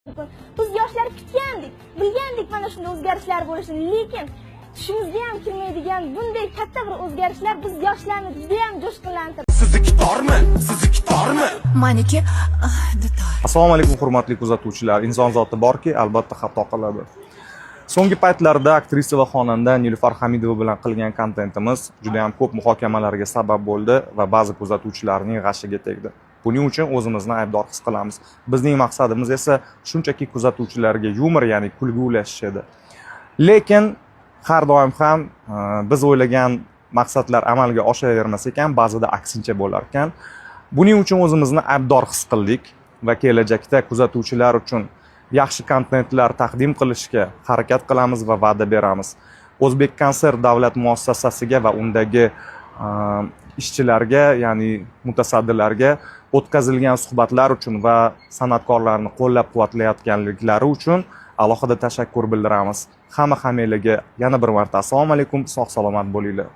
Mumkin. Biz yoshlar kutgandik, bilgandik mana shunday o'zgarishlar bo'lishini, lekin tushimizga ham kirmaydigan bunday katta bir o'zgarishlar biz yoshlarni juda ham jo'shqinlantirdi. Sizniki tormi? Sizniki tormi? Maniki dutor. Assalomu alaykum, hurmatli kuzatuvchilar. Inson zoti borki, albatta xato qiladi. So'nggi paytlarda aktrisa va xonanda Nilufar Hamidova bilan qilgan kontentimiz juda ham ko'p muhokamalarga sabab bo'ldi va ba'zi kuzatuvchilarning g'ashiga tegdi. Buning uchun o'zimizni aybdor his qilamiz. Bizning maqsadimiz esa shunchaki kuzatuvchilarga yumor, ya'ni kulgi ulashish edi. Lekin har doim ham biz o'ylagan maqsadlar amalga oshavermas ekan, ba'zida aksincha bo'lar ekan. Buning uchun o'zimizni aybdor his qildik va kelajakda kuzatuvchilar uchun yaxshi kontentlar taqdim qilishga harakat qilamiz va va'da beramiz. O'zbek Konsert davlat muassasasiga va undagi ishchilarga, ya'ni mutasaddilarga o'tkazilgan suhbatlar uchun va san'atkorlarni qo'llab-quvvatlayotganliklari uchun alohida tashakkur bildiramiz. Hamma hammanglarga yana bir marta assalomu alaykum, sog' salomat bo'linglar.